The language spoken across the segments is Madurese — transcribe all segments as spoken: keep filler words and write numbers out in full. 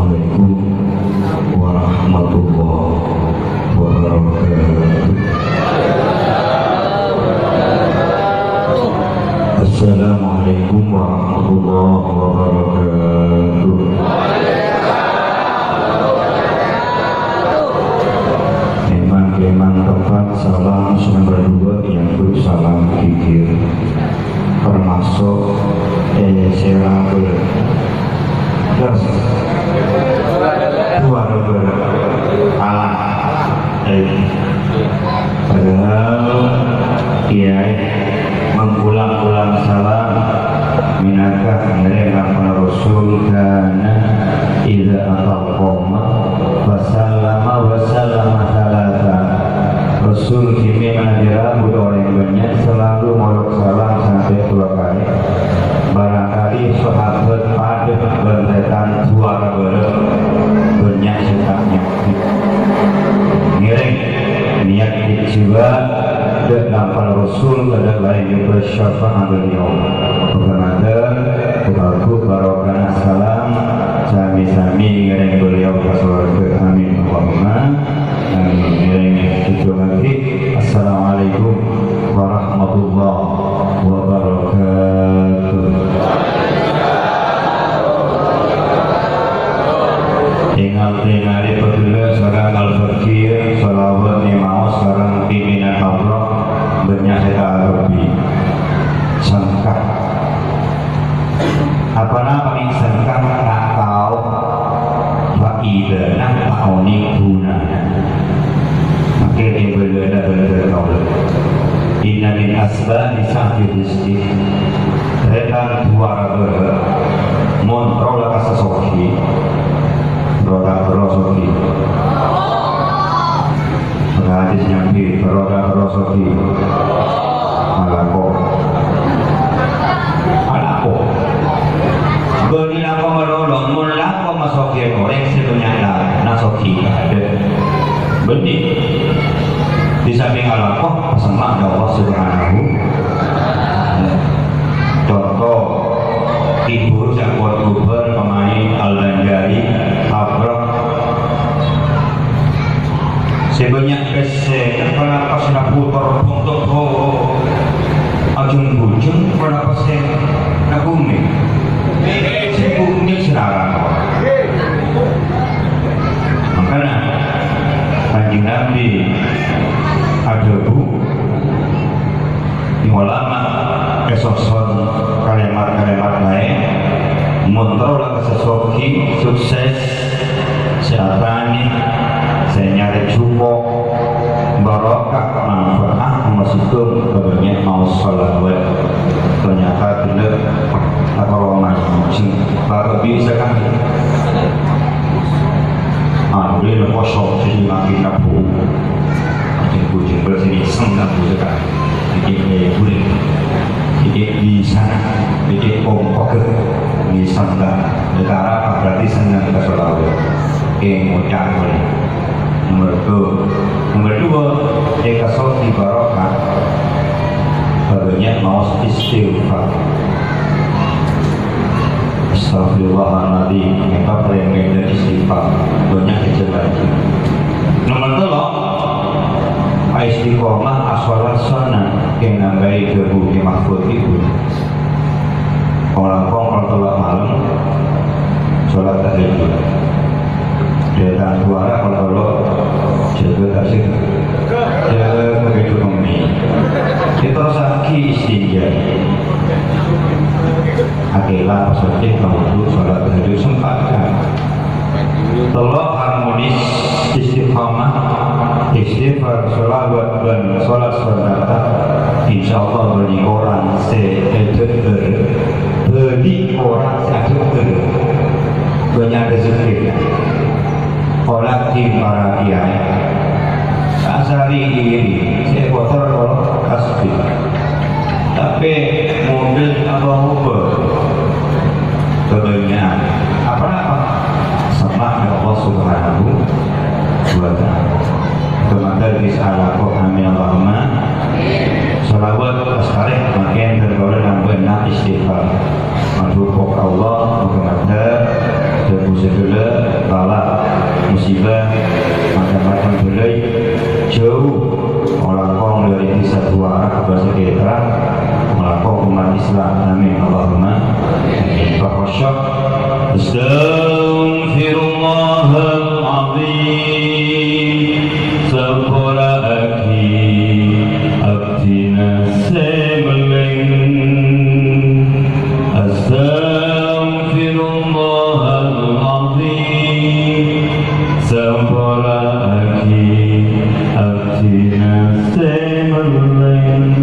Assalamualaikum warahmatullahi wabarakatuh. Assalamualaikum warahmatullahi wabarakatuh. Memang-memang tepat salam sè nomer dua, yaitu salam kikir. Termasuk, eh, sè rabu. Terus, dua rabu. Alah. Eh. Padahal, kiai mengulang-ulang salam, minangka ngèrèng lampana Rasul, kana idza atal qauma fasallama wa sallama thalatha. Rasul ghi' mènangka budhâ orèng bânnya' salalu ngolok salam sampè' duwâ kalè. Barangkali sahabat padâ bân tarètan duwâ bârâ', bânnya' sè ta' nyabbhut. Ngèrèng niyat jiwa dâ' lampana Rasul, tadâ' laèn jhubâ' syafaat beliau. Mudah-mudahan, mudah-mudahan barokahna salam, sami-sami ngèrèng beliau ka sowarghâ. Amin, Allahumma amin. Ngèrèng jhubâ' lagi. Assalamualaikum warahmatullahi wabarakatuh. Èngal-èngalè pagghellâ' sareng Al-Fakir, shalawat nèmaos sareng pimpinan amplop, bânnya' sè ta' kabbhi. Sengka. Apana panèka sengka ta' tao faidana, ta' onèng ghunana. Mangkèn èbâlâna bhândhâr kaulâ. Inna min asbabi sa'atir rizqi. Tarètan duwâ bârâ', mon terro la ka sè soghi. Terro ta' terro soghi. Hadis nyambi, terro ta' terro soghi. Alako. Alako. Bânnè lako malolo, mon lako masoghi orèng sè bânnya' la, na soghi. Bânnè. Di samping alako, pasemma' dâ' Allah Subhanahu. Conto, ibu sè kuat kubur pemain Al-Banjari, Habrok. Sè bânnya' pèssè, kenapa sè nabutor bontot ho? Ajung-bujung, kenapa sè nabhumè? Sè bhumè sè larang. Mangkana, Kanjeng Nabi adhâbu, ulama èsoson kalèmat-kalèmat laèn, mon terro la ka sè soghi, sukses, sè atanè, sè nyarè jhuko', barokah, manfaat, maksudhâ bânnya' maos shalawat. Ternyata bener, ta' parlo mancèng, ta' bisa kan? Anu, lè, kosong, sè makin nabu. Kucing-kucing bersini senang juga. Bikin, eh, boleh. Bikin di sana, bikin kompak. Di sana, negara apa berarti senang ke Sulawi. Eh, ngucap boleh. Nomor dua. Nomor dua, eh, kasih di barokah. Barunya mau istighfar. Astagfirullahaladzim, mènta palèng bhidhâ istighfar. Bânnya' èjhâ' lagi. Nomor tello', istiqomah asholat sunnah, kèng nambâi dhâbu Ki Mahfud ibu. Kong-langkong kol tello' malem, sholat tahajud. Dâteng juwara kol tello', jâgâ tasik. Jâgâ keju kemmi. Diterrosaghi istinja. Akèla pas oncè ka wudhu, sholat tahajud sempatkan. Tello' harmonis, istiqomah, istighfar, sholawat, bân sholat sunnah. Insyaallah bânnè orèng sè èdhâddhâr, bânnè orèng sè èdhâddhâr. Bânnya' rejeki. Ola tim para kiai. Asari diri, sè kotor kalau kasbi. Tapè mobil apa mobil? Kebanyakan. Apa-apa? Sama Allah Subhanahu wa Ta'ala. Kemudian bisa Allah, amin Allahumma. Salawat lestari, makin tergolong nambah enam istighfar. Madhukuk Allah, muhammad, dan musykilah. Bala, musibah, macam-macam bâlâi, jhâu, ngalangkong dâri dhisa duwâ' arah ka bâsa kèra, ngalangkong umat Islam. Amin, Allahumma amin. Pakhosyok. Astaghfirullahaladzim. Sapora'aghi abdhina sè mellèng. Astaghfirullahaladzim. Sapora'aghi abdhina sè mellèng.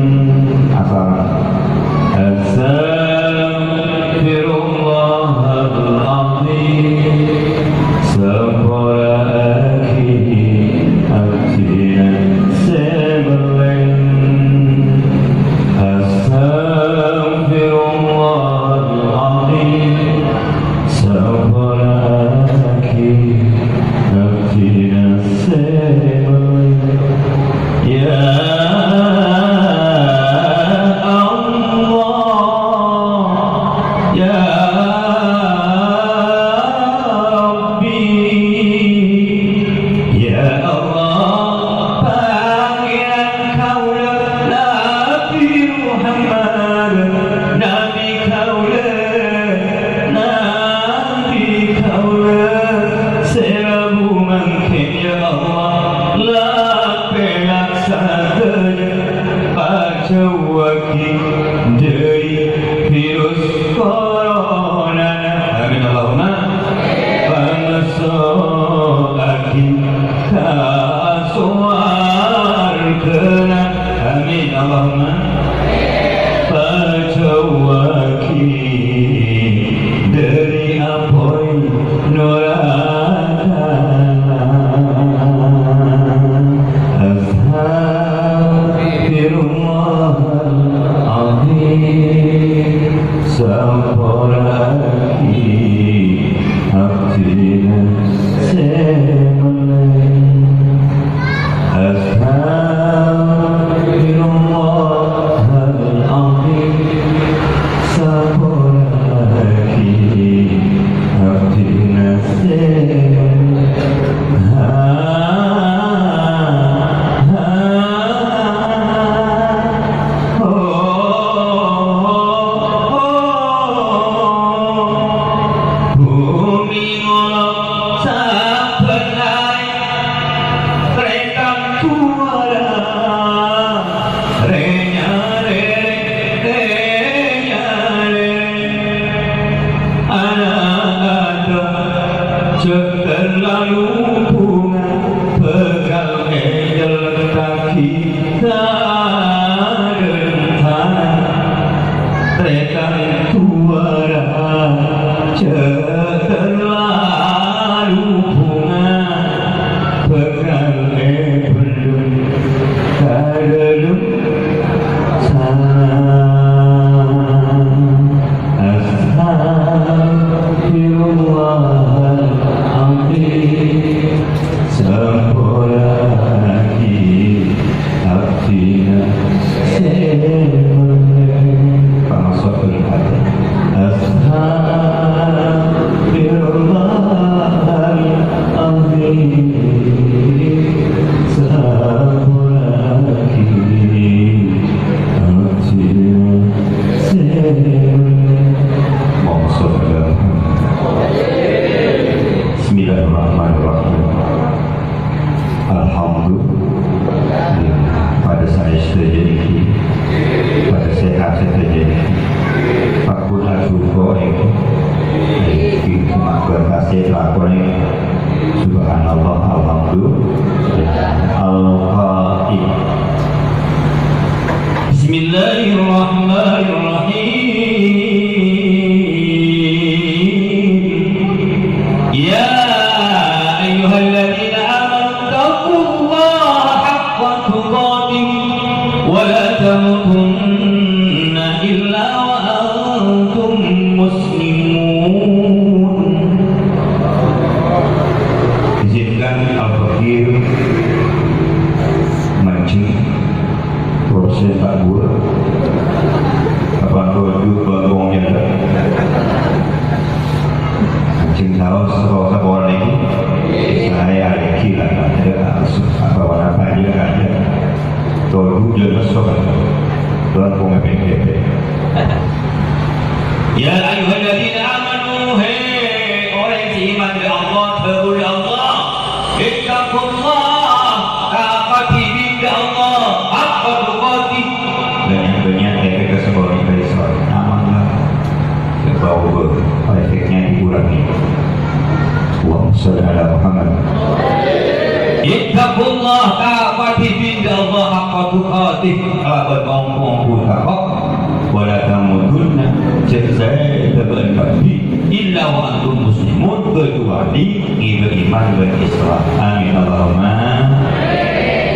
Asal. Astaghfirullahaladzim. Sapora'aghi abdhina sè mellèng. Astaghfirullahaladzim. Sapora'aghi abdhina sè mellèng. Ya Allah, ya Rabbi, ya Allah, Pangèran kaulâ Nabi Muhammad, Nabi kaulâ, Nabi kaulâ, sè rabu mangkèn, ya Allah, la pèra' sadhâjâ, pajhâuwâghi dâri virus corona. Amin, Allahumma. Pamasso'aghi ka sowarghâna. Amin, Allahumma. Pajhâuwâghi dâri apoy naraka. Astaghfirullahaladzim. Sapora'aghi abdhina sè mellèng. Astaghfirullahaladzim. Sapora'aghi abdhina sè mellèng. Ha, ha, ha. Bhumè ngolok sabbhân aè, trètan duwâra, rè-nyarè, rè-nyarè. Ana' ata jhâ' terlalu bhunga, bhâkal èjhâlântaghi ka dâlem tana. Trètan duwâra jhâ' terlalu bhunga, bhâkal èbellun ka dâlem tana. Astaghfirullahaladzim. Sapora'aghi abdhina sè mellèng. Pamasok bil hati. Astaghfirullahaladzim. Sapora'aghi abdhina sè mellèng. Allahumma sholli ala Muhammad. Bismillahirrahmanirrahim. Alhamdulillah, padâ saè sadhâjâ nèka, padâ sehat sadhâjâ nèka. Paggun asyukur nèka. Nèka coma berkasih lakon nèka. Subhanallah, alhamdulillah. Al-Qaim. Bismillahirrahmanirrahim. Ya ayyuhalladzina amanu taqullaha haqqa tuqatih wa la tamutunna illa wa antum muslimun. Izinkan Al-Fakir mancèng. Proses Pak Guru. Apa tujuh bangkongnya? Mancèng saos, saos apa warna ini? Sobat, Tuhan pun ngepeng-ngepeng. Ya ayyuhalladzina amanu, he orèng sè iman ka Allah, dhâbuna Allah, "Ittaqullah, taati ka Allah, haqqa tuqatih." Bânnya'-bânnya' èpèka sè korang kaiso. Aman lah. Coba ubah, efeknya dikurangi. Allahumma shalli ala Muhammad. Ittaqullah, taati ka Allah haqqa tuqatih, kalabân omong-omong takwa. Wa la tamutunna, jhâ' satèya bân kabbhi, illa wa antum muslimun, kecuali ngibâ iman bân Islam. Amin, Allahumma.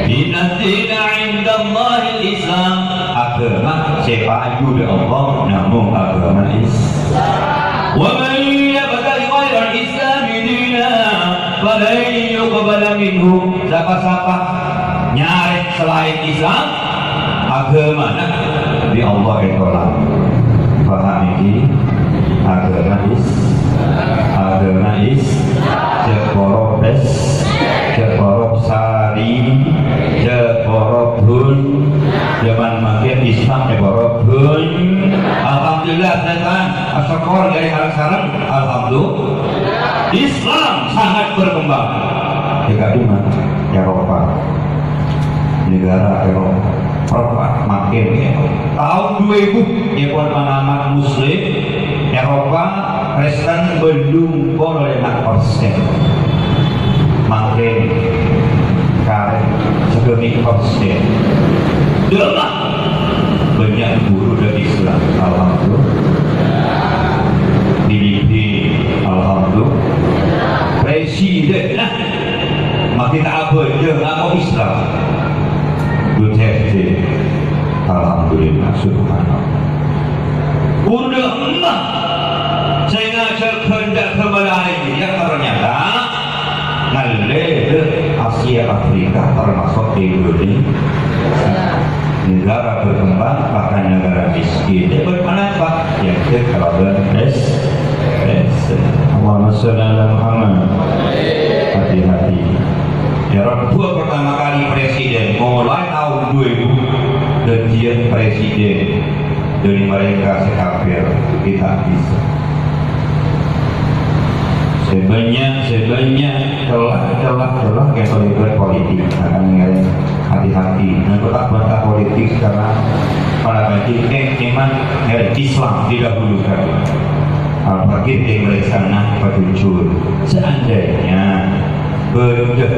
Inna dina indallahil Islam. Aghâma sè payu dâ' Allah namong aghâma Islam. Wa man yabtaghi ghairal Islami dina falan yuqbala minhu. Sapa-sapa nyarè salaèn Islam, aghâmana bi' Allah ètolak. Paham iki? Aghâma Is-, aghâma Is-, jhâ' poro pes-, jhâ' poro sari, jhâ' poro bun. Jhâman mangkèn Islam è poro bun. Alhamdulillah, teman. Asyukur dâri sareng-sareng. Alhamdulillah. Islam sangat berkembang. È ka'dimma? Eropa. Negara Eropa. Eropa makin, taon dua èbu, èpon panamat Muslim, Eropa Kristen bâllung polo lèma' persen. Makin karè sagâmè' persen. Dâ' emma bânnya' guru dâri Islam. Alhamdulillah. Filipin, alhamdulillah. Presiden, nah, makin ta' abâjâ ngako Islam. Duterte. Alhamdulillah, subhanallah. Bâdâ emma sè ngajhâk ghânjhârân bâlâi, yang ternyata ngallè dâ' Asia Afrika, termasuk Indonesia. Negara berkembang, bahkan negara miskin. Dâ' emma napa? Yaitu kalabân pres-, pres-. Allahumma shalli ala Muhammad. Hati-hati. È Rabu pertama kali presiden, mulai taon dua èbu, dâddhiyâ presiden dâri mereka sè kafir, kita bisa. Sè bânnya', sè bânnya', celah, celah, celah, kayak terlibat politik. Makanya, hati-hati. Nah, kok ta' bantah politik sekarang, para baik, eh, memang, eh, Islam didahulukan. Al-Fakir yang mereka nak jujur. Seandainya bâdâ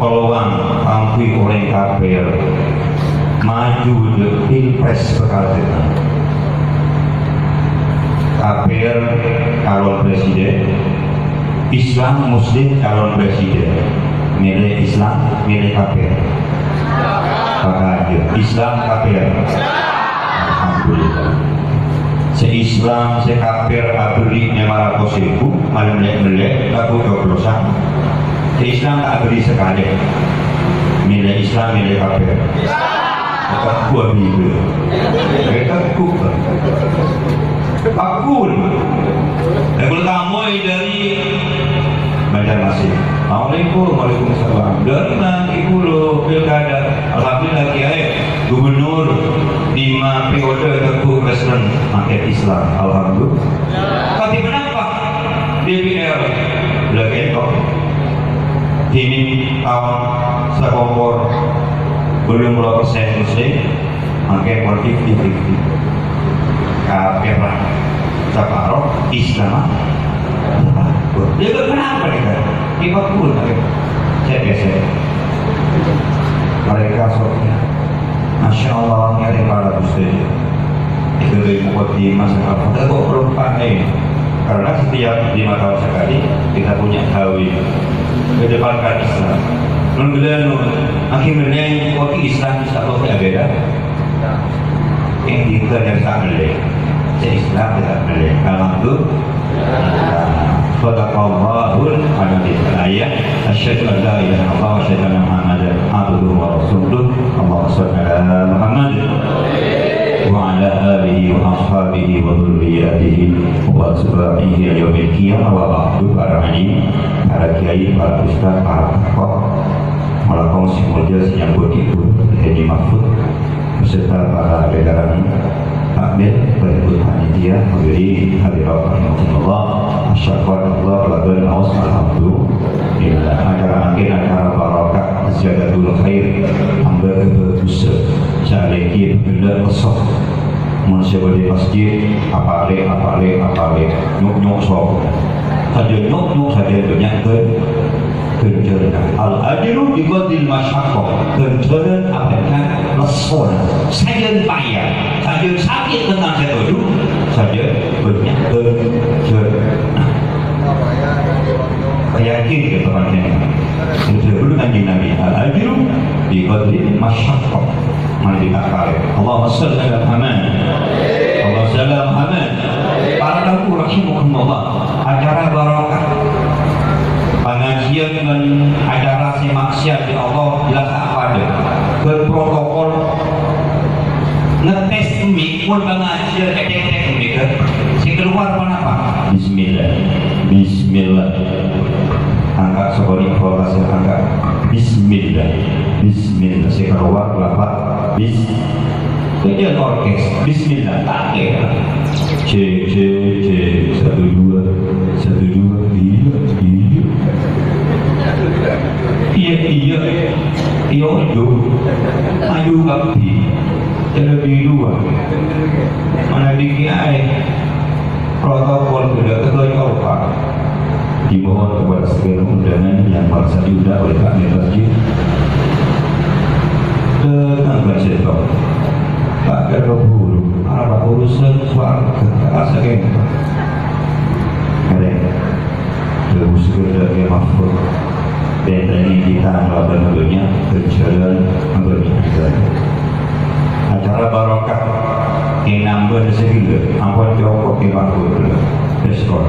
peluang kaangghuy orèng kafir maju dâ' pilpres bhâkal dâteng. Kafir calon presiden, Islam Muslim calon presiden. Mèlè Islam, mèlè kafir. Pakajâ Islam kafir. Alhamdulillah. Sè Islam, sè kafir aberri' lèma ratos èbu, malem lè'-mellè', lagghu' coblosan. Sè Islam ta' aberri' sakalè. Mèlè Islam, mèlè kafir. Lagghu' aberri'. Lagghu'. Lagghu'. Lagghu' tamoy dâri Banjarmasin. Assalamualaikum. Waalaikumsalam. Dâri mangkèn kaulâ pilkada. Alhamdulillah, Kèyaè. Gubernur lima periode teguh Kristen makkè Islam. Alhamdulillah. Tapi kenapa D P R lagi kok? Ini tahun sekompor belum puluh persen Muslim, makkè pon fifty fifty. Kafir lah. Saparo Islam. Dia kenapa nih, kan? Ini betul, kan? Saya biasa. Mereka soknya. Masya Allah, ini ada yang para Gusti. Itu dari mukaddimah, saya kata, "Kok berubah, eh?" Karena setiap lima tahun sekali, kita punya hawi. Kedepankan Islam. Nun gila, nun. Akhirnya, wakil Islam, insya Allah, tidak beda. Yang kita tidak melek. Saya Islam tidak melek. Alhamdulillah. Sadaqallahul Azim. Ayat. Asyhadu an la ilaha illallah wa asyhadu anna Muhammadan abduhu wa rasuluh. Allahumma shalli ala Muhammad wa ala alihi wa ashabihi wa dzurriyyatihi wa atba'ihi ila yaumil qiyamah, wa ba'du. Para haji, para kiai, para ustaz, para tokoh, malakong sing mulya sing nyambut Ibu Haji Mahfud. Beserta para jajaran takmir, berikut panitia, hadirin hadirat rahimakumullah. Masyaallah, Allah, laban aos, alhamdulillah. Acara mangkèn acara barokah, ziyadatul khair, tambah kebagusan. Sakalè ghi' bhâdhân lesso. Mon sè bâdâ masjid, apalè, apalè, apalè. Nyok-nyok sapa? Sajân nyok-nyok, sajân bânnya' ghân-, ghânjhârânna. Al-ajru bi qadril masyaqqah. Ghânjhârân abhâghus lessona. Sajân paya, sajân sakè' tennang sè toju', sajân bânnya' ghânjhârânna. Yakin ya, teman-teman? Sudah dulu Kanjeng Nabi. Al-ajru bi qadril masyaqqah. Mari kita kali. Allahumma shalli ala Muhammad. Allahumma shalli ala Muhammad. Para tamu rahimakumullah. Acara barokah. Pangajiân bân acara sè maksiat, ya Allah, jelas ta' padâ. Bân protokol ngetes mik, mon pangajiân ètèk-tèk mik, sè keluar ponapa? Bismillah. Bismillah. Angka' sokoni, angka'. Bismillah. Bismillah. Sè keluar lafaz bis-, kejadian orkes. Bismillah. Tak kira. Cek, cek, cek. Satu, dua. Satu, dua. Iya, iya. Iya, iya. Iya, aduh. Ayo, Abdi. Terlebih dua. Mana dikit aja. Protokol sudah terkecuali, Pak. Dimohon kepada sekalian undangan yang merasa diundang oleh Pak Menlu, datang ke situ. Pak, kalau buru, apa urusan keluarga, rasa gitu. Ada. Terus sudah dia mahfud. Benteng kita ngelaban dunia, berjalan, berjalan. Acara barokah, kèng nambâna sè ghellâ', ampon cokop kèng Pak Guru. Wis, kok.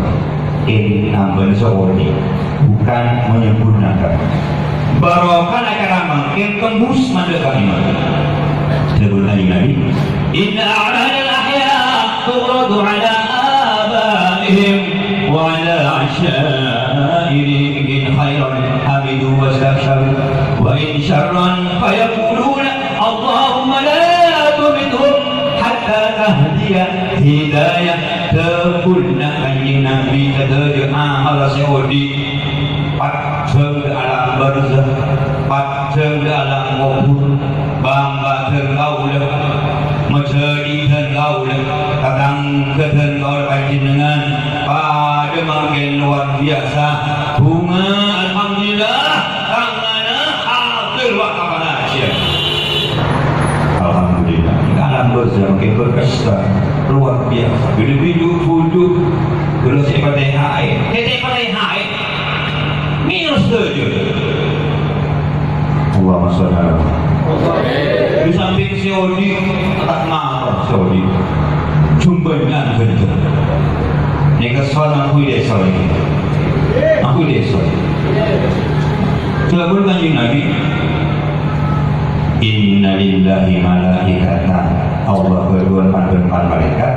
Kèng nambâna sè odi, bukan menyempurnakan. Barokah acara mangkèn tembus mandhâr ka imam. Dhâbuna Kanjeng Nabi, "Inna a'radal ahya tu'radu ala abaihim wa ala asyairihim, in khairan hamidu wastabsyaru, wa in syarran fayaquluna, Allahumma la tumithum hatta tahdiya hidayah." Dhâbuna Kanjeng Nabi, sadhâjâ amal sè odi, pajhâng dâ' alam barzakh, pajhâng dâ' alam kobhur, bhâbhâdhân kaulâ, majhâdhidhân kaulâ, tatangghâdhân kaulâ panjhennengngan, padâ mangkèn lowar biyasa. Bhunga, alhamdulillah. Tangana hadir, Pak, ka pangajiân. Alhamdulillah. Alam barzakh mangkèn berkesan luar biasa. Bini-bini, buju, terus sè patèhaè. Sè patèhaè. Miyos sadhâjâ. Allahumma shalli ala Muhammad. Di samping sè odi, tak mator sè odi. Jumbangan ghânjhârân. Nèka soal aku desa ini. Aku desa. Dhâbuna Kanjeng Nabi, "Inna lillahi malaikatan." Allah bâdâ empa' malaikat.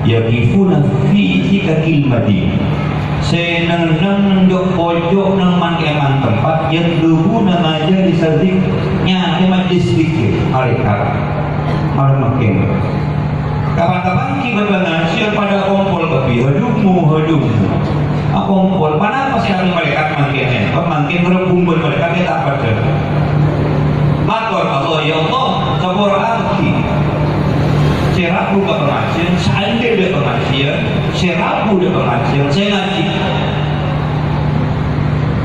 "Yaqifuna fi sikakil Madinah." Sè neng-enneng neng jhâ' pojhâ' neng man-kèman tempat, "yatlubuna majalisaz zikr." Nyarè majlis zikir, malaikat. Malem mangkèn. Kapan-kapan ghi' bân pangajiân padâ akompol kabbhi, hadumu, hadumu. Akompol, ponapa sè arèya malaèkat mangkèn? Mangkèn ngerebbhung bân malaèkat ta' padâ. Mator Allah, "Ya Allah, sapora kabbhi sè rabu ka pangajiân, sè andel dâ' pangajiân, sè rabu dâ' pangajiân, sè ngajhi."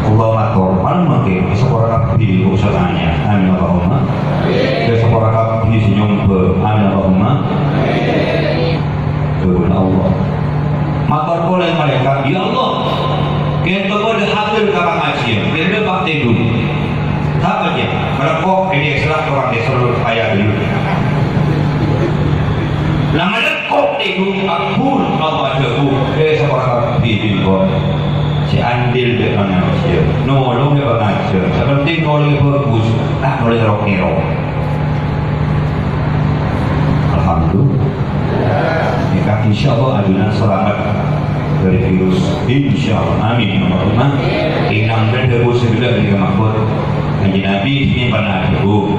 Allah mator, "Palem mangkèn, sapora kabbhi, bu' satanya." Amin Allahumma. Sè sapora kabbhi sè nyombâ. Amin Allahumma. Dhâbuna Allah. Mator polè malaèkat, "Ya Allah, kènto padâ hadir ka pangajiân, kènto pas tèdung." Sapa, Cè'? Malèkot, ini Isra, orang Isra, kaya dulu. Nah, malèkot tèdung, kabur, Allah adhâbu, "Eh, sapora kabbhi, bingkon." Sè andel dâ' pangajiân, nolongè pangajiân. Sè penting nolongè bhâghus, ta' nolongè ro-kèro. Alhamdulillah. Ya, insyaallah ajunan salamet dâri virus. Insyaallah. Amin. Allahumma. Inang dâ' dhâbu sè ghellâ' dâri Mahfud. Kanjeng Nabi sini pernah adhâbu.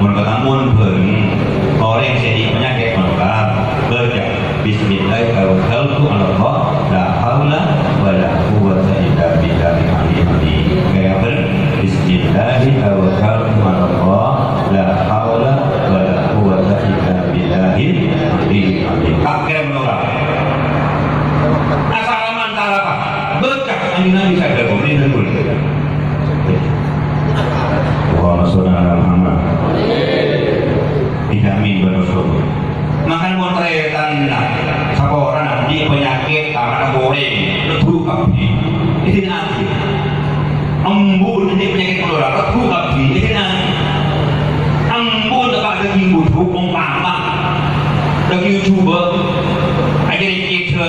Mon katampon bhâreng orèng sè andi' panyakèt menular, baca, "Bismillah tawakkaltu 'alallah, la haula wa la quwwata illa billahil 'aliyyil 'azim." Kaya bhâreng, "Bismillah tawakkaltu 'alallah, la haula wa la quwwata illa billahil 'aliyyil 'azim." Pakkè menular. Asalaman tarapa? Baca, Kanjeng Nabi sabda, "Qul inna qul." Allahumma sholli ala Muhammad. Dijamin bân Rasul. Mangkana mon tarètan saporana andi' panyakèt, anak orèng, lebbhu kabbhi. Idin ati. Embu' andi' panyakèt menular, lebbhu kabbhi. Idin ati. Embu' teppa' dâging budhuk, ompama. Dâging jhubâ', ajârèn cèdhâ.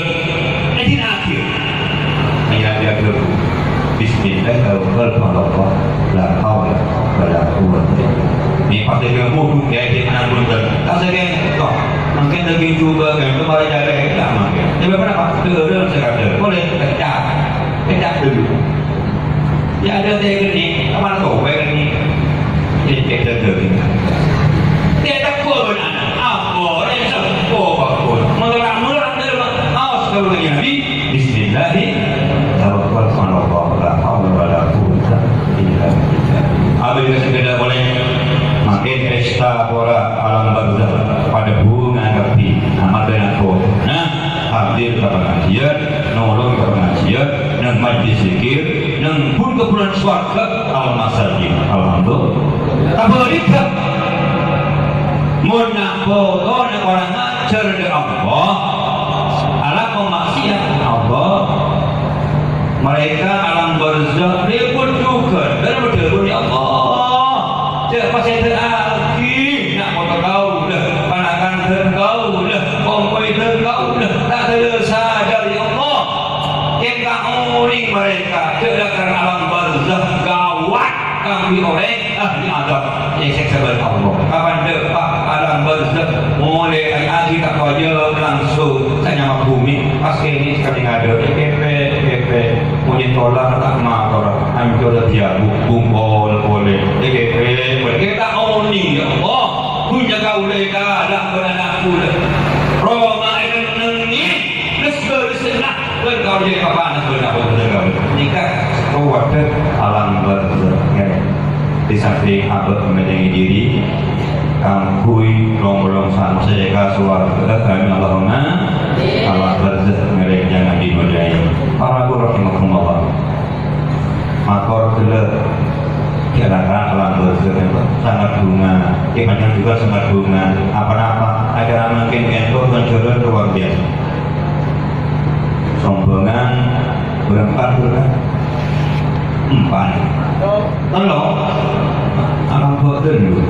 Idin ati. Ayo, ayo, ayo. Bismillah, tawakkaltu 'alallah. La haula wa la quwwata illa billah. Nèka pas dâging budhuk, ya, di mana pun ter-, tas dâging, toh. Mangkèn dâging jhubâ', kan, itu malah jaga, ya, mangkèn. Ya, kenapa? Dulu, dulu, sekadar. Boleh, kencang. Kencang dulu. Ya, ada teh gini, apa tuh, kayak gini? Ini beda tuh. Dia tak kuat, anak. Apa? Orang yang tak kuat, apa? Mau orang murah, dia mah. Awas kalau lagi Nabi. Bismillah, tawakkaltu 'alallah, la haula wa la quwwata illa billah. Apa juga sepeda boleh? Makin pesta bola alam barzah pada bunga kabbhi. Amat dengan aku. Nah, hadir ka pangajian, nolong ka pangajian, neng majlis zikir, neng pon ka bulan swarga, al masajid. Alhamdulillah. Tabarika. Mon nak foto nak orang ngajar dâ' Allah, alako maksiat Allah. Malaèkat alam barzah ribut juga, dan berdebat, "Ya Allah, cè' pasèdâ'aghi, nak foto kaulâ, panakan dân kaulâ, kompoy dân kaulâ, ta' tadâ' sadar, ya Allah." Kèng ta' onèng malaèkat, cè' lakar alam barzah gawat kaangghuy orèng ahli adab, èsèksa bân Allah. Kapan dâpa' alam barzah, molaè ajâ ta' kajâ langsung sanyama bhumè, pas kènè' sakadhâng adâ', èkèpè, èkèpè, monyèn tola ta' mator, ancor dâddhi abu, bungkol polè, èkèpè, polè, kèng ta' onèng, ya Allah, dhunnya kaulâ èkala' bân ana' kaulâ. Roma èkennengngè, les-bâlessâna. Bân kaulâ jârèya papanas bân apa bân kaulâ. Nèka sakowaddhâ alam barzah, ya. Di samping abâ' mètèngè diri, kaangghuy long-polong samosa ka sowarghâ. Amin, Allahumma. Alam barzah ngèrèng jangan dinodai. Para guru rahimakumullah. Mator ghellâ'. Kira-kira alam barzah itu sangat bunga. Di panjang juga sangat bunga. Apa-apa. Acara mungkin itu penjualan luar biasa. Sombongan berempat, berapa? Empat. Tello'. Alam boten, Bu.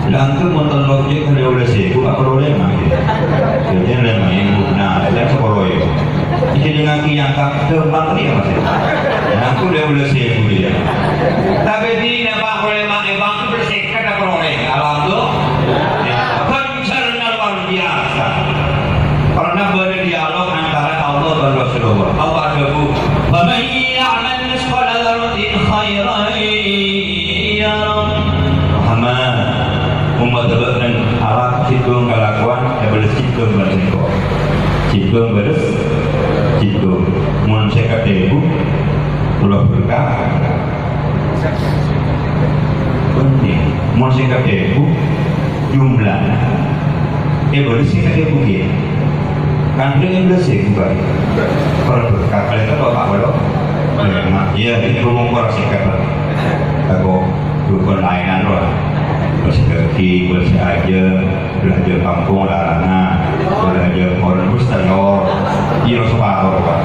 Langsung mon tello' jek kali oleh sèbu, apa oleh lèma', ya? Jadi lèma' yang guna, dan sepuluh ya. Jadi dengan yang tak gampang tadi ya, Mas, ya? Nah, aku udah oleh sèbu dia. Tapi di apa oleh lèma' emang bersihkan apa oleh? Alam tuh. Ya, kan Karena luar biasa. Pernah bâdâ dialog antara Allah dan Rasulullah. Allah adhâbu, "Wa man ya'mal mitsqala dzarratin khairan yarah." Muhammad, umat bâ'na alat sèttong kalakowan, èbâles sèttong bân sèngko'. Sèttong bâles sèttong. Mon sèket èbu, polo berkah. Penting. Mon sèket èbu jumlana. Èbâles sèket èbu kèya. Kan dia yang bersih bukan. Kalau berkah kali itu bapak belum. Iya, ini berhubung kurang sèket. Aku dukun layanan loh. Bersih kaki, bersih aja. Bâlânjhâ kampong larangan, bâlânjhâ orèng wis tello', iyâ, saparo, Pak.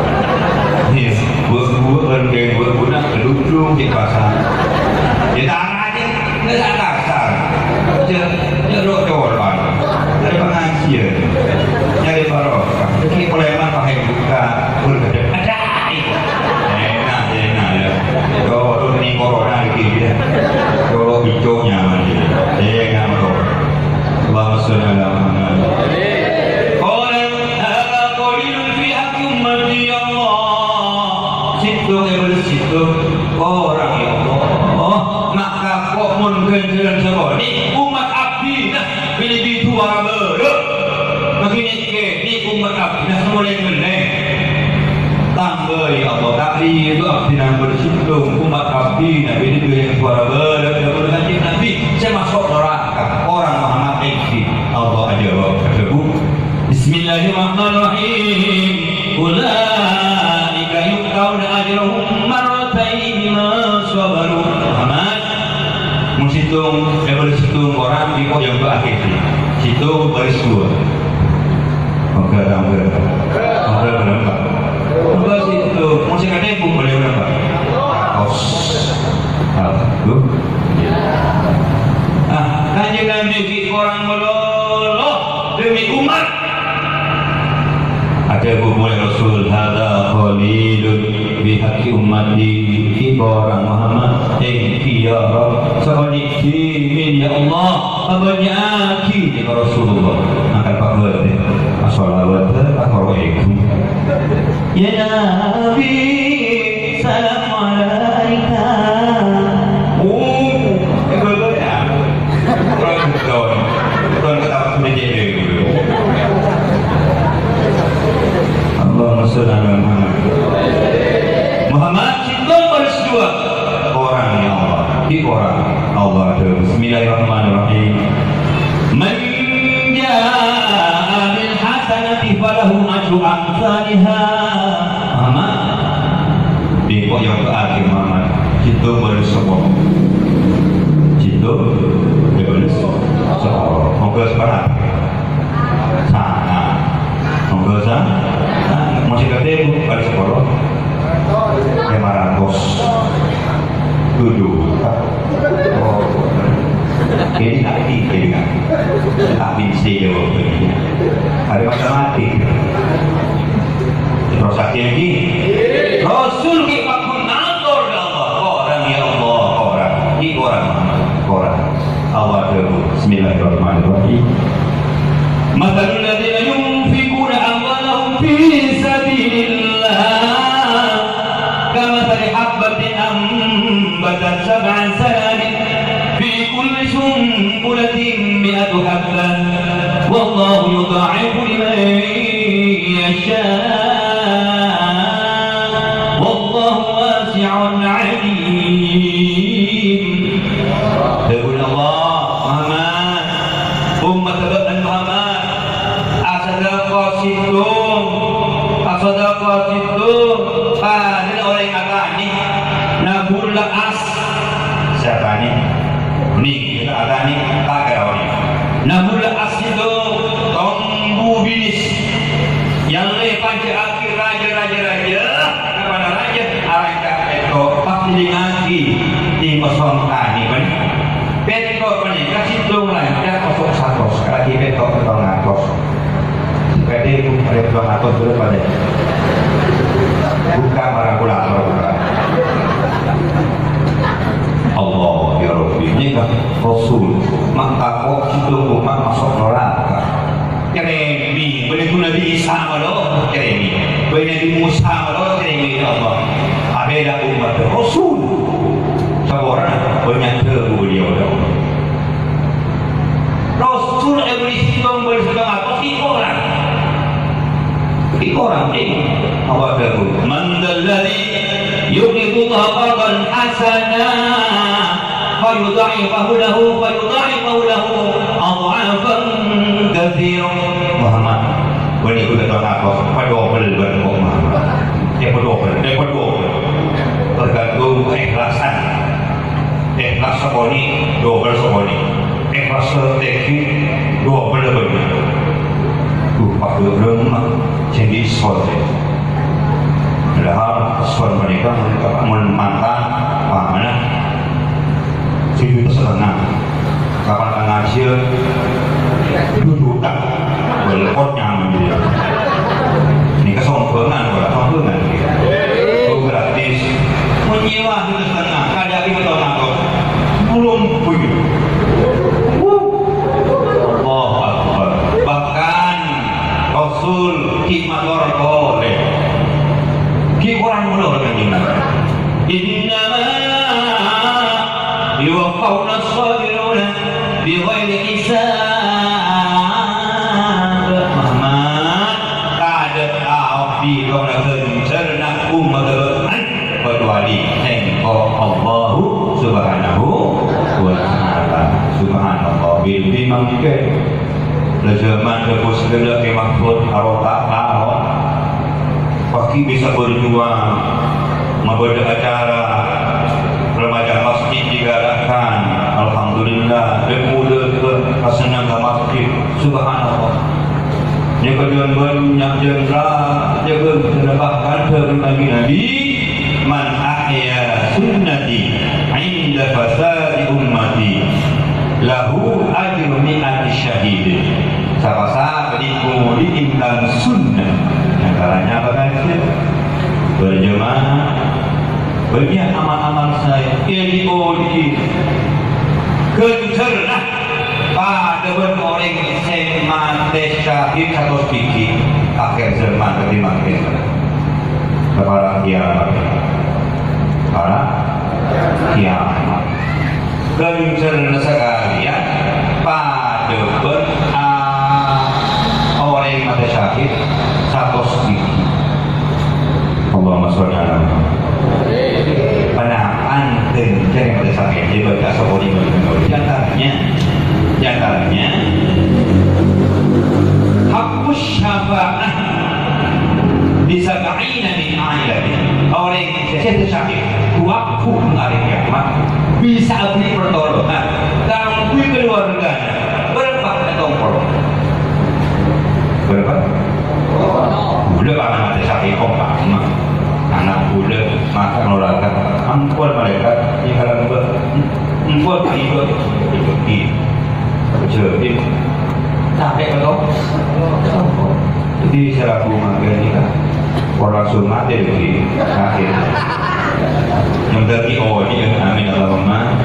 Iyâ, bu-, bu-, bân kèng bu-, buna kedudung di pasar. Ya, tara aja, nggak usah kasar. Aja, ya, lo coba. Dari pengajian, nyari barokah. Jadi, preman pakai buka, bergedek. Ada. Enak, enak, ya. Kalau ini corona lagi, ya. Kalau hijau nyaman, ya. Enak, betul. Allahumma sholli ala Muhammad. Qala, "Hadza qalilun fi haqqi ummati, ya Allah." Sèttong, ya, bener sèttong. Korang, ya Allah. Maka kok mon ganjaran sakonè', umat Nah, bilâ bi' duwâ' bârâ'. Makkè nèka, nèka ommat abdhina sè molè ngennèng. Tambâi, ya Allah, ka'dinto abdhina bâdâ sèttong, ommat abdhina bilâ bi' duwâ' bârâ', dâ' bâdâ Kanjeng Nabi sè maso' naraka. Orèng Muhammad èngghi. Allah ajâwâb, adhâbu, "Bismillahirrahmanirrahim. Ulaika yu'tauna ajrahum marrataini bima sabaru." Muhammad, Mon sèttong, èbâlâs sèttong orèng, bi' engko' èyongghuwâ'âghi. Sèttong bâlâs duwâ'. Moghâ tambâ. Moghâ bârâmpa. Moghâ sèttong. Mon sè katèmbhuk bâlâs bârâmpa? Satos. Alhamdulillah. Ah, Kanjeng Nabi ghi' korang malolo demi umat. Adhâbu polè Rasul, "Hadza qalilun fi haqqi ummati." Ghi' korang, Muhammad. Èngghi, ya Rabb. Sabânya'aghi, ya Allah. Sabânya'aghi, ya Rasulullah. Angkat pabâtè. Asholawat, asholawat. Ya Nabi, salam alaika. Oh, itu, itu, ya. Orang betul. Betul, ketawa sendiri. Allahumma shalli ala Muhammad. Muhammad, sèttong bâlâs duwâ'. Korang, ya Allah. Ghi' korang. Allah adhâbu, "Bismillahirrahmanirrahim. Man jaa'a bil hasanati falahu asyru amtsaliha." Muhammad, bi' engko' èyongghuwâ'âghi, Muhammad. Sèttong bâlâs sapolo. Sèttong bâlâs sapolo. Moghâ sapolo. Sanga. Moghâ sa-, sanga. Mon sè katèmbhuk bâlâs sapolo. Lèma ratos. Tujuh. Oh. Jadi nanti, jadi nanti. Tapi sih, ya, ada matematik. Terus akhirnya, Rasul ghi' paggun ngator ka Allah. Korang, ya Allah, korang. Ghi' korang, korang. Allah adhâbu, bismillahirrahmanirrahim. Matsalul ladzina yunfiquna amwalahum fi sabilillah kamatsali habbatin ambatat sab'a sanabila fi kulli sunbulatin mi'atu habbah. Wallahu yudha'ifu liman yasha'. Wallahu wasi'un alim. Dhâbuna Allah, Muhammad, ommatta bâ'na Muhammad, asadhâkah sèttong, asadhâkah sèttong, padâna orèng atanè, nabur la'as. Sè atanè, nèng, sè atanè, ta' kèra orèng. Nabur la'as sèttong, tombu binis. Yâ lè panjâ'âghi rajâ, rajâ, rajâ. Kapan rajâ, arèng ka pètto', pas èlèngngaghi, nèng kosong tanè, bân. Pètto' panèka sèttong lanca' kosong satos, kalaghi pètto' pètto' ngatos. Kadhi, arè pètto' ngatos dulu padâ. Buka marang kalkulator, buka. Allah, ya Rabbi, nèka Rasul, ma' tako' sèttong ommat maso' naraka. Kèrèmè, bânnè Nabi Isa malolo kèrèmè. Bânnè Nabi Musa malolo kèrèmè, ya Allah. Abâlâ ommat Rasul. Saporana bânnya' dhâbu beliau, ya Allah. Rasul èbârri' sèttong bân sèttong atos, ghi' korang. Ghi' korang, eh. Apa dhâbu? "Man dzalladzi yuqridullaha qardan hasana." Fayudha'ifahu lahu, fayudha'ifahu lahu adh'afan katsirah. Muhammad, bânnè ghun ètong atos, padobel bân engko' Muhammad. Èpadobel, èpadobel. Tergantung keikhlasan. Ikhlas sakonè', dobel sakonè'. Ikhlas satènggi, dobel bânnya'. Duh, padâ bârâmma sè bisa, yâ. Padahal son panèka, mon mantang, pamana. Sajuta satengnga. Kapan pangajiyân? Dua juta. Welcome nyaman dia. Ini kesombongan, ora sombongan. Oh, gratis. Mon nyèwa sajuta satengnga, kadhi abit to ngatos. Belum punya. Allahu Akbar. Bahkan Rasul ghi' mator polè. Ghi' korang mololo Kanjeng Nabi. Innama yuwaffawnas sabiruna bighairi hisab. Sèngko' Allahu Subhanahu wa Ta'ala. Subhanallah, bi-, bi-, mangkèn. Lah, jhâman ḍâ' bos ghellâ' Kè Mahfud, aro ta' karo. Pagi bisa berjuang, mabâḍâ acara remaja masjid digalakkan. Alhamdulillah, ḍâ' bulâ kè asennang ka masjid. Subhanallah. Nyèkèḍân bânnya' jhân ra-, jhân ra-, bahkan ḍâri Nabi, "Man ahya sunnati 'inda fasadi ummati, lahu ajru mi'ati syahid." Sapa-sapa sè ngolè'è sunnah, antaranya apa saja? Berjamaah, bânnya' amal-amal saè, èli-odi, ghânjhârânna paḍâ bân orèng sè matè syahid satos bighi, akhèr jhâman kadhi mangkèn. Para kiamat. Para kiamat. Ghânjhârânna sakalèyan paḍâ bân, a, orèng matè syahid satos bighi. Allahumma sholli ala Muhammad. Panapa'an ghânjhârânna matè syahid, èbâca sakalèyan. Di antaranya, di antaranya, haqqus syafa'ah li sab'ina min 'ailatihi. Orèng sè matè syahid, waktu hari kiamat, bisa abri pertolongan kaangghuy keluargana. Bârâmpa? Pèttong polo. Bârâmpa? Bulâ, ana' matè syahid, ompama. Ana' bulâ, mata nolak. Ampon, malaèkat, nèng kalambâ. Ampon, ayo. Jadi, capek, betul? Jadi, selaku makan ini kan, orang sunat ya, jadi, sakit. Yang dari, oh, ini, amin, Allahumma.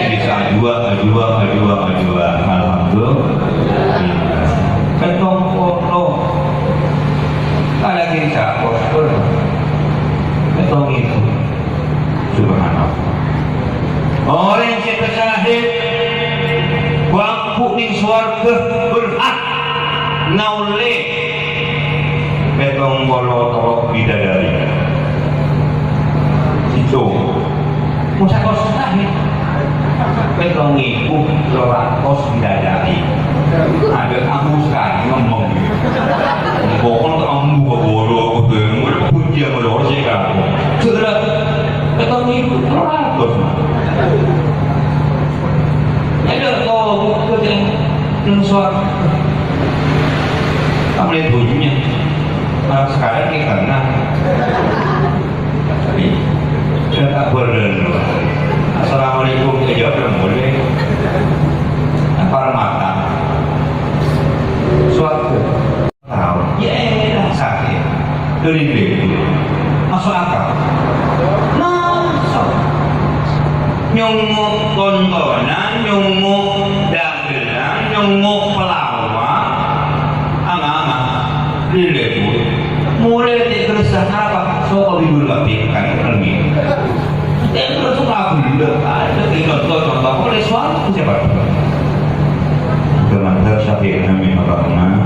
Bisa dua, dua, dua, dua. Alhamdulillah. Pèttong polo. Ada kiri cakor. Pèttong itu. Subhanallah. Orèng sè tasyahid, bâ' neng sowarghâ berhak ngaollè pèttong polo tello' bidadari. Sèttong. Mon satos tasyahid, pèttong èbu tello ratos bidadari. Aḍâ' Abu Sukadi ngomong. Pokokna ta' ambu ka bolo, ka bengol, ka pujian ka loro sè ka. Saudara, pèttong èbu tello ratos. Ada kok, kok yang, yang suara. Kamu lihat bunyinya. Nah, sekarang kita, nah. Tapi, saya tak boleh. Assalamualaikum, ya, jawab yang boleh. Apa mata? Suatu. Tao, yâ, sakè'. Ḍâri ḍimma? Maso' akal. Maso'. Nyongngo' tontonan, nyongngo' ḍâgellâng, nyongngo' pelawak. Anga-anga. Lèlè, Bu. Molaè ta' kersa apa? Soko bibur kabeh, kan, lagi. Yang terus kabundut, ada di contoh-contoh oleh suatu siapa? Ke mazhab Syafi'i, amin, Allahumma.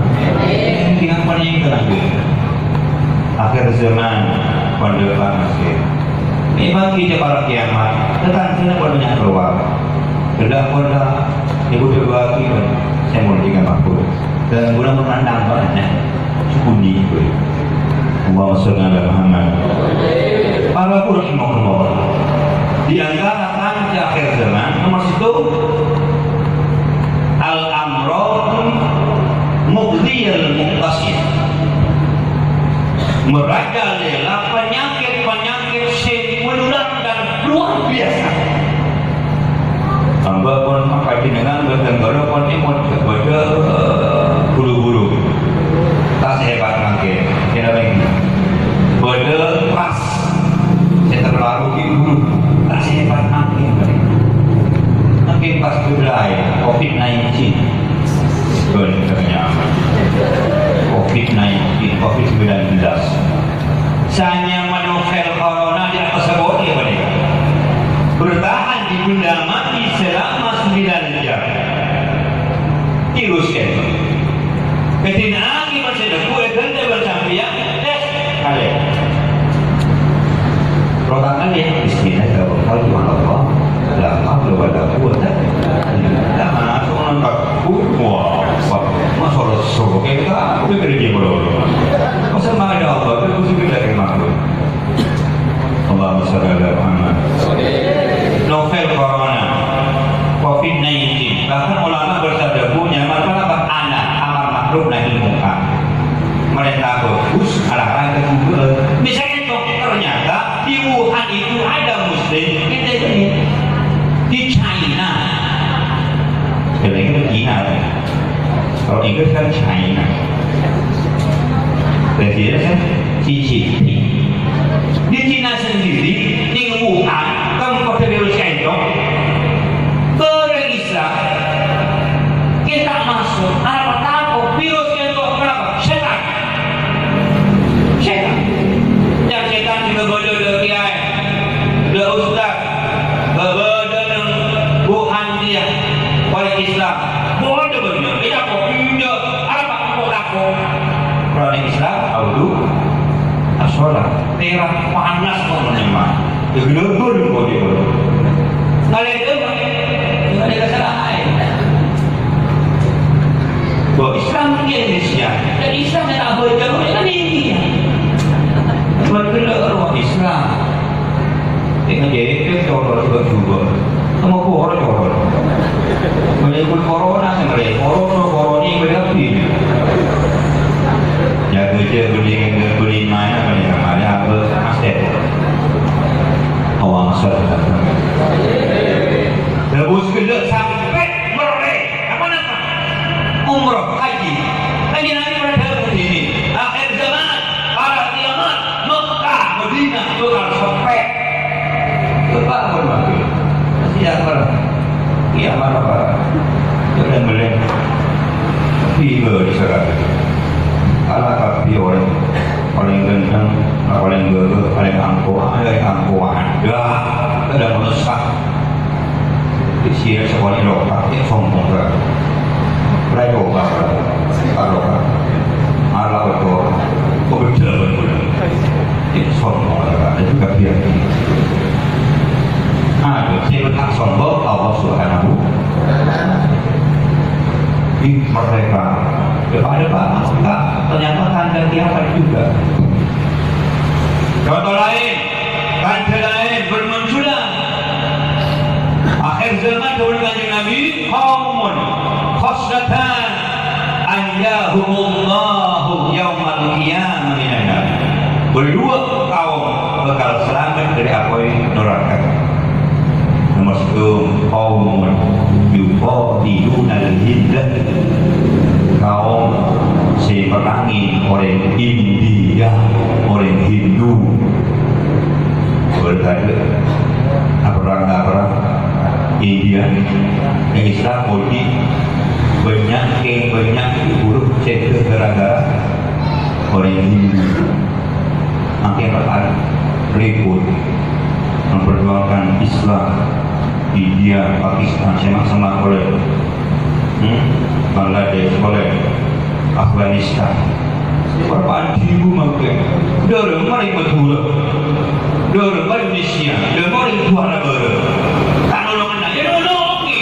Yang paling terakhir. Akhir zaman, pada Pak Nasir. Memang kita para kiamat, tetangga pada banyak keluar. Tidak pada ibu dua, saya mau dengan Pak Guru. Dan guna menandang banyak. Sukuni itu. Allahumma sholli ala Muhammad. Para rahimakumullah. Di antara tanda akhir zaman, nomor satu, al-amradul mu'dhiyal muqtasid. Merajalela penyakit-penyakit sing menular dan luar biasa. Hamba pon panjhennengan bhâdhân kaulâ pon èpon bâḍâ buru-buru. Ta' sehebat mangkèn. Kèra lagi. Bâḍâ pas. Sè terlalu buru. Ta' sehebat mangkèn. Mangkèn pas mulai covid nineteen. Bân ternyata covid nineteen, covid sembilan belas. Tangan ya, bismillah, tawakkaltu ala Allah. La haula wala quwwata illa billah. Nah, langsung nangkep. Wah, wah. Masa Allah suruh kayak gitu, aku pikir dia bodoh. Masa nggak ada Allah, itu mesti kita kayak makhluk. Allahumma shalli ala Muhammad. Novel corona, covid nineteen. Bahkan ulama bersabda, "Bu, nyaman apa? Ana, amar ma'ruf nahi munkar." Pemerintah bagus, alarang kedua. Misalnya, ternyata di Wuhan itu ada Muslim, kita ini di China. Sebenarnya itu Cina, ya. Kalau Inggris kan China. Presidennya kan Xi Jinping. Di Cina sendiri, di Wuhan, kan pada virus itu, orang Islam kita masuk, apa takut virus itu? Kenapa? Setan. Setan. Yang setan juga bodoh, ada kiai, ada ustaz, ada Wuhan dia, orang Islam. Bodoh bener. Kita kok enggak? Apa kok takut? Orang Islam, audu, asolat. Merah panas kok menemah. Digelebur kok dia. Kalau itu, nggak ada kesalahan. Bahwa Islam di Indonesia, dan Islam yang tak berjauh, kan ini. Cuma bener orang Islam. Ini jadi itu orang juga. Sama orang orang. Meskipun corona, sama corona, corona ini berarti. Ya, kerja beli, beli mana, beli mana, apa, aset. Awang aset. Terus kerja sampai mereka. Apa nama? Umroh, haji. Kan dia nanti pada dalam ini. Akhir zaman, para kiamat, Mekah, Madinah, bakal sepet. Coba pun mati. Siapa? Iya, mana, Pak? Jangan beli. Tiba di sana. Ala kapi orang paling ganteng, paling gagah, paling angkuh, ada yang angkuh, ada. Ada melesat. Di sini sekolah lokal, ya, sombong, Pak. Mereka, Pak, Pak, Pak, Pak. Ala, Pak, Pak. Kok beda, Pak? Sombong, itu kebiasaan. Aduh, saya berhak sombong, Allah Subhanahu. Ih, mereka. Depan-depan, enggak, ternyata tanda kiamat juga. Contoh lain, tanda lain bermunculan. Akhir zaman, dawuh Kanjeng Nabi, qaumun khassatan anjahumullahu yaumal qiyamah minan nar. Berdua kaum bakal selamat dari apoy neraka. Nomor satu, qaumun yuqatilunal Hinda. Kaum sè merangi orèng India, orèng Hindu. Berkata, apa perang, apa perang? India, yang Islam, Yahudi, banyak, yang banyak dibunuh, cedera gara-gara orang Hindu. Makin rekan ribut, memperjuangkan Islam, India, Pakistan, semak-semak oleh, hmm, Bangladesh, oleh Afghanistan. Berapa ribu mangkèn. Dârâ marè Madhurâ. Dârâ marè Indonesia. Dârâ marè Sumatera Barat. Tak nolongan aja, nolongi.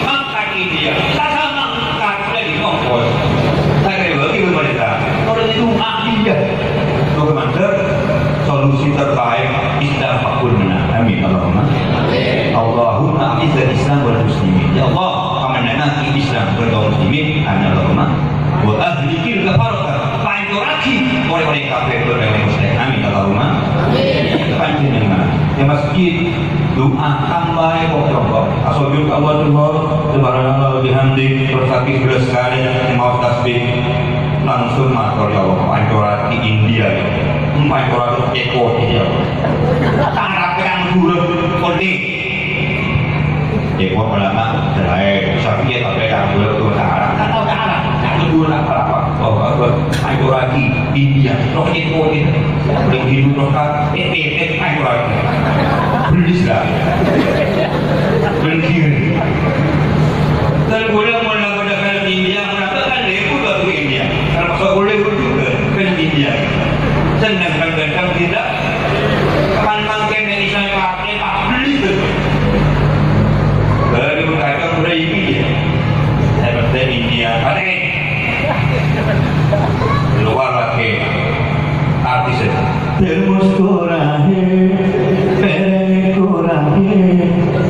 Angkat India. Tak sama angkat. Jadi ngongkos. Tak kaya bagi pemerintah. Kalau itu ah, India. Bagaimana? Solusi terbaik Islam pun menang. Amin. Allahumma. Allahumma a'izzal Islam wal muslimin. Ya Allah, pamenangngaghi Islam bân kaum muslimin. Amin. Allahumma. Wa ahlikil kafarata. Pancuraghi orèng-orèng kafir bân orèng-orèng musyrik. Amin. Allahumma. Amin. Panjhennengan. Ya, masjid, doa, tambâi kok, coba. Asojud ka Allah, Subhanallah, bihamdi, terus lagi sebelas kali, maos tasbih. Langsung mator, "Ya Allah, pancuraghi India, ya. Pancuraghi Ceko, ya Allah." Tarap yang buruk, kode. Ceko ulama, cerai. Syafi'i, tapi yang buruk itu tarap. Tak tahu tarap. Yang kedua, tak apa-apa. Oh, apa? Pancuraghi India. Roh Ceko, ya. Yang Hindu, roh Ka-, eh, eh, eh, pancuraghi. Belis lah. Belis. Dan gue mau Padahal India, kenapa kan ribut waktu India? Termasuk Hollywood juga, film India. Sedangkan kadang kita, kapan mangkèn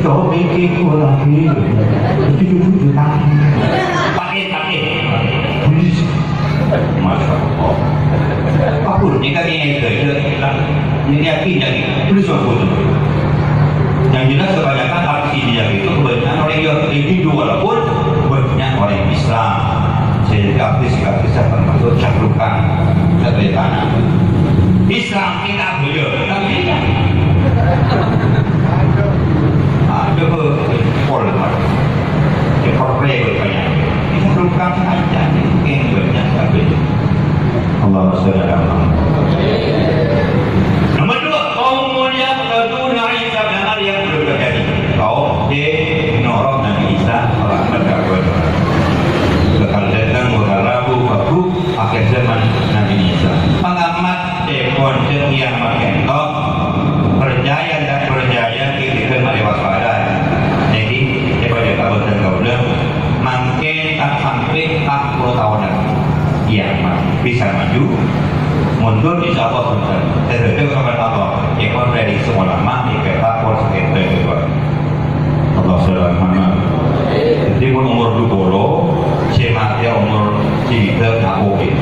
Oh, iki kurang iki. Iki duduk di tangan. Pakai, pakai. Please. Masya Allah. Apa ini kan ini aja, ya? Ini yakin, yakin. Please, apa itu? Yang jelas kebanyakan artis India itu kebanyakan orang Yahudi, Hindu, walaupun banyak orang Islam. Sehingga artis-artis termasuk Shah Rukh Khan, Islam kita beliau, tapi tidak. Ada pol, ada pol banyak. Itu Shah Rukh Khan saja, yang banyak sekali. Allahumma sholli ala Muhammad. Nomor dua, qaumun yaqtaduna Isa bin Maryam, belum terjadi. Kaum yang norok Nabi Isa, orang berkata, bakal datang, bakal rabu, babu, akhir zaman Nabi Isa. Pengamat, eh, pondok yang makin tok, percaya tidak percaya, kita kan masih waspada. Jadi, daripada kabar dan kabar, mungkin tak sampai empat puluh tahun lagi. Iya, bisa maju, mundur, insya Allah, mundur. Terhadap kepada Allah, ya, kalau dari semua lama, ya, kita pun sekitar juga. Allah sholli ala Muhammad. Jadi, pun umur dua puluh, saya mati umur segitu, nyapo, ya.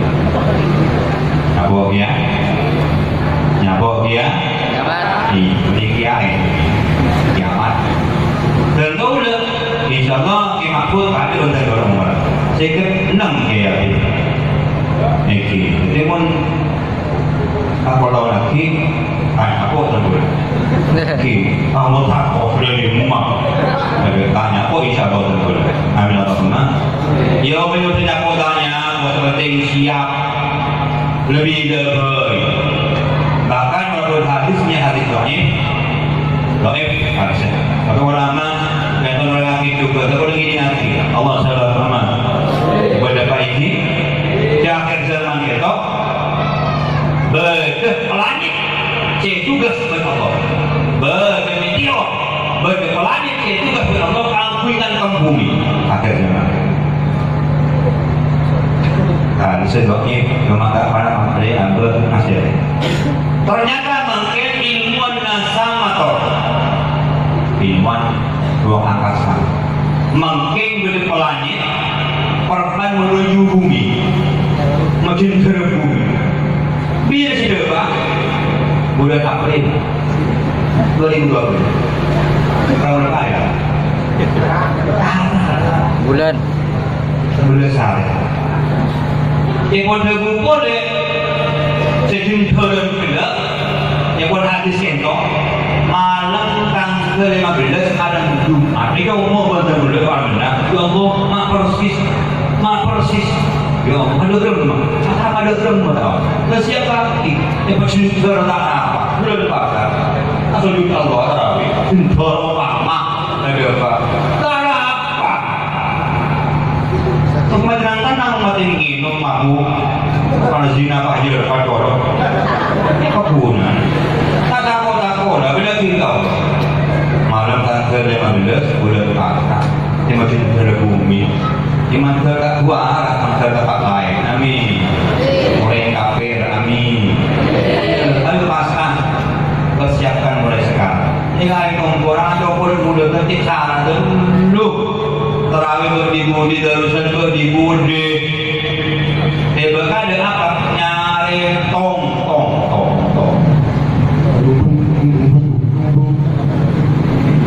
Nyapo, ya. Nyapo, ya. Kiamat. Di, di kiai. Kiamat. Dan tahu lah, insya Allah, Ki Mahfud, tapi untuk umur. Saya ke enam, ya. Niki, jadi pun tak perlu lagi, tanya apa, Teguh? Ki, kamu tak kok dari rumah. Jadi tanya apa, insya Allah, Teguh. Amin, Allahumma. Ya, kalau tidak mau tanya, buat penting siap. Lebih dahulu. Bahkan menurut hadisnya, hadis dhaif. Dhaif, hadisnya. Tapi ulama, yang menurut hadis juga, tapi lagi ini nanti. Allah salah paham. Kepada Pak ini, di akhir zaman itu, bâdâ palanyet sè tugas bân Allah. Bâdâ meteor, bâdâ palanyet sè tugas bân Allah kaangghuy nangkep bhumè. Akhir zaman. Nah, sè dhâddhi coma ta' para menteri ambek hasil. Ternyata mangkèn ilmuwan NASA mator. Ilmuwan ruang angkasa. Mangkèn bâdâ palanyet, perpèn menuju bumi. Majhendhârâ bumi. Bilâ sè dâpa'? Bulân April dua ribu dua puluh. Tahun apa ya? Bulân. Bulân Sare. Èpon dhâbu polè, sè jhândhârân ghellâ', èpon hadis kènto, malem tangghâl lèma bellâs, malem Jumat. Èkomo bân bulân palemma. Ya Allah, ma' persis, ma' persis. Ya Allah, adâ' remma. Adâ' remma, tao. Lah, siap lagi. Èpon jhândhâr ta' apa. Bulân Pasar. Asojud Allah, tarawih. Jhândhâr apa? Adâ' apa? Ta' apa. Terus menerangkan nang mati nginum mabuk. Karena zina pajâr, pator. Apa ghunana? Ta' tako'-tako', dah bela kita. Malem tangghâl lèma bellâs bulân Pasar. Di Masjid Negara Bumi. Di Mandhâr ka' dua arah, Mandhâr ka' laèn. Amin. Orèng kafir, amin. Ayo Pasar. Persiapkan mulai sekarang. Ini kali komporan, coba mulai ngerti cara dulu. Tarawih bâdâ di budi, darusan bâdâ di budi. Tiba ada apa? Nyari tong, tong, tong, tong.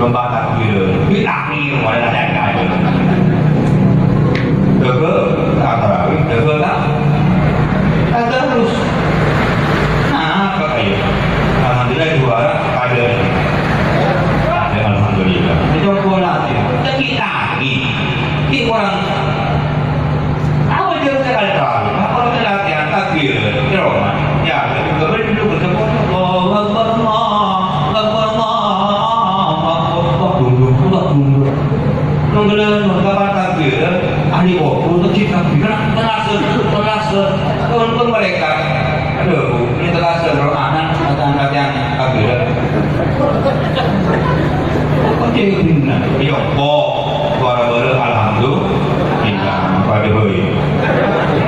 Lomba takbir. Ditakbir, mulai ada yang kaget. Jaga, tak tarawih, jaga tak? Tak terus. Nah, apa kayak? Alhamdulillah, juara, ada. Ada, alhamdulillah. Itu bola, ya. Sakit kaki. Ini orang, apa dia sekali tahu? Apa orang latihan takbir? Di rumah. Ya, ketika berduduk bertemu, Allahu Akbar, Allahu Akbar, Allahu Akbar. Wah, tunduk, wah, tunduk. Nunggulan, kapan takbir? Ahli waktu, masjid takbir. Terasa, terasa. Tonton mereka. Aduh, ini terasa, bro, anak, latihan, latihan. Kabira. Kok jadi bener? Iya, kok. Suara baru, alhamdulillah. Pada boy.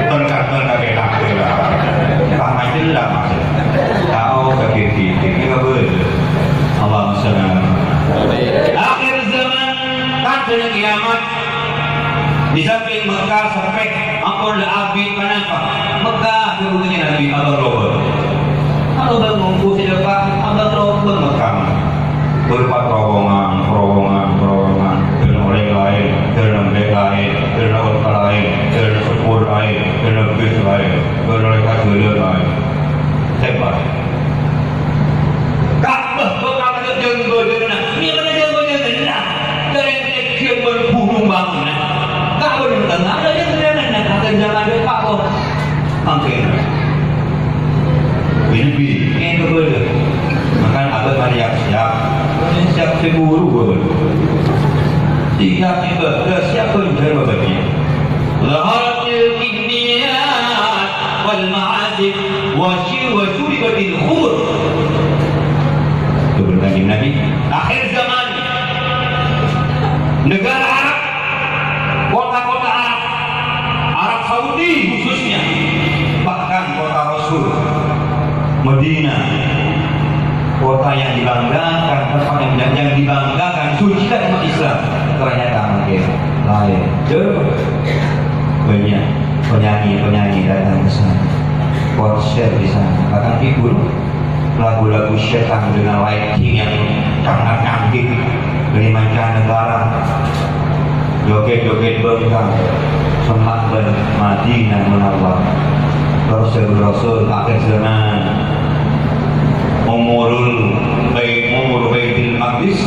Ton karton kakek kakek lah. Paham aja lah, Mas. Tahu, sakit gigi. Ini apa itu? Allahumma sholli ala Muhammad. Akhir Di samping Mekkah seppè, ampon la abit ponapa. Mekkah dâ' bunenya Nabi, abâ' lobâng. Abâ' ngongko sè dâpa', abâ' lobâng Mekkah. Berupa terowongan, terowongan, terowongan. Dâlem orèng laèn, dâlem embi' laèn, dâlem onta laèn, dâlem sepur laèn, dâlem bis laèn, dâlem rèkadhâlâ laèn. Hebat. Ka'bah bhâkal jâng-bâjânganna. Mènangka jâng-bâjânganna. Dâri tèngghiyân bân ghunong bângkona. Ka'bah neng tengnga, dâri jâng-bâjânganna. Akhèr zaman dâpa' kok. Mangkèn. Bi-, bi-, kèng kebâlâ. Mangkana abâ' marè siap-siap. Siap sè buru, buru. Siap ibadah, siap bânjhâr bâbâjjhâ. Zaharatil kinniyat wal ma'azif wa syu-, wa syuribatil khumur. Itu benar Kanjeng Nabi. Akhir zaman. Negara Arab, kota-kota Arab, Arab Saudi khususnya, bahkan kota Rasul, Madinah, kota yang dibanggakan, tempat yang, yang dibanggakan, sucikan umat Islam, ternyata mangkèn laèn. Coba. Banyak penyanyi-penyanyi datang ke sana, konser di sana, bahkan hibur lagu-lagu setan dengan lighting yang sangat canggih dari mancanegara. Joget-joget bengkang, semma' bân Madinah Munawwarah. Terros dhâbuna Rasul, "Akhir zaman, umurul bai-, umur Baitul Maqdis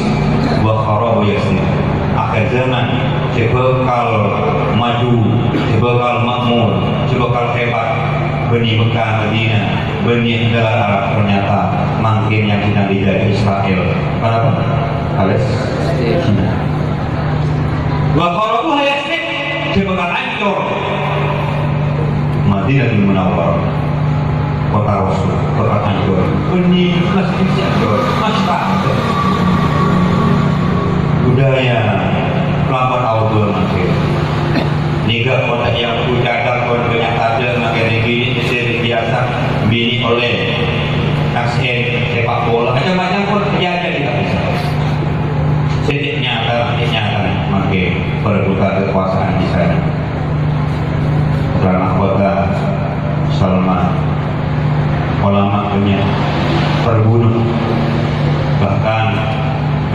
wa kharabu Yasrib." Akhir zaman, sè bhâkal maju, sè bhâkal makmur, sè bhâkal hebat, bânnè Mekkah, Madinah, bânnè negara Arab, ternyata mangkèn yang sedang dijajah Israel. Kenapa? Palestina. Wa kharabuha Yasrib, sè bhâkal ancor Madinatul Munawwarah, kota Rasul, bhâkal ancor. Bânnè masjid sè ancor, masjid. Budaya lampar aoba mangkèn. Nèka kota yang ku cadak kon bânnya' tadâ' mangkèn nèka binè' sè biasa binè' ollè taksèn sepak bola, macam-macam pon terjadi di Pakistan. Sè nyata, sè nyata mangkèn perebutan kekuasaan di sana. Karena kota Salman, ulama bânnya' terbunuh, bahkan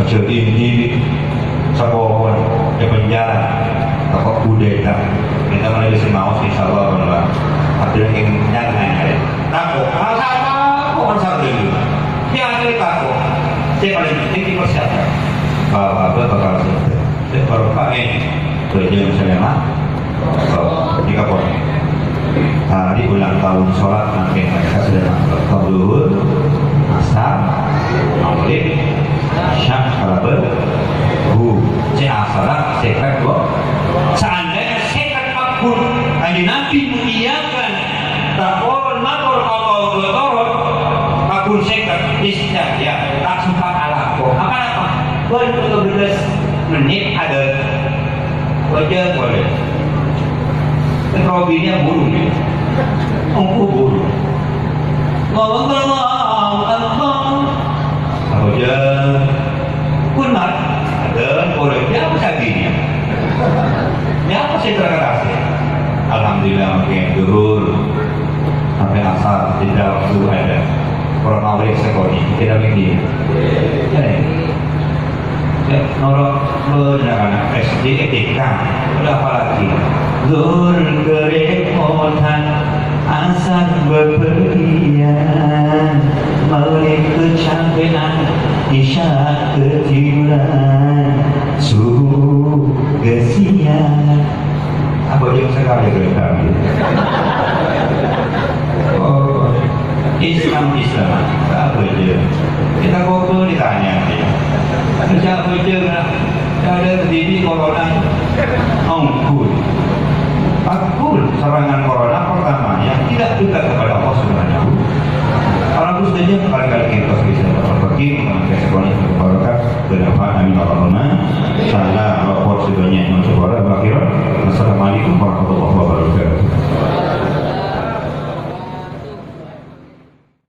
aja ini sakowan di penjara, kok kudeta. Kita mulai bisa maos, insya Allah, kalau ada yang nyata, takut, ah, sama, kok kan sama dulu. Ya, ada takut. Saya paling penting dipersiapkan. Bapak-bapak bakal sukses. Saya baru pakai kerja misalnya, Mak. Oh, ini kapan? Hari ulang tahun sholat mangkèn mereka sudah nonton Zuhur, Asar, Maghrib, Isya, Kalabân, Subuh. Sè Asar, sèket, Bu. Seandainya sèket paggun, Kanjeng Nabi mengiyakan, tak pon mator atau berkorot, paggun sèket, Isya, ya, tak sempat alako. Apa-apa? Baru lima belas menit ada. Wajah boleh. Kan Robinya burung ya. Ongko burung. Allahu Akbar, Allahu Akbar. Apa aja? Kunat. Ada boleh. Ya, apa saja ini? Ya, apa sih terkadang? Alhamdulillah, makin dulu. Sampai asar, tidak waktu ada. Kalau maghrib sekali, kita mikir. Ya, ya. Cek, noro', eh, anak-anak S D, eh, T K, udah apalagi. Zuhur kerepotan, asar bepergian, maghrib kecapean, isya ketiduran, subuh kesian. Apa yang sekali kereta? Oh, Islam, Islam. Apa aja? Kita kok ditanya aja. Siapa aja nggak ada terjadi corona? Ampun. Ampun. Serangan corona pertama yang tidak dekat kepada Allah Subhanahu. Kalau aku setuju, kali-kali kita bisa berbagi, memakai sekolah berkah, bermanfaat. Amin, ya Allah.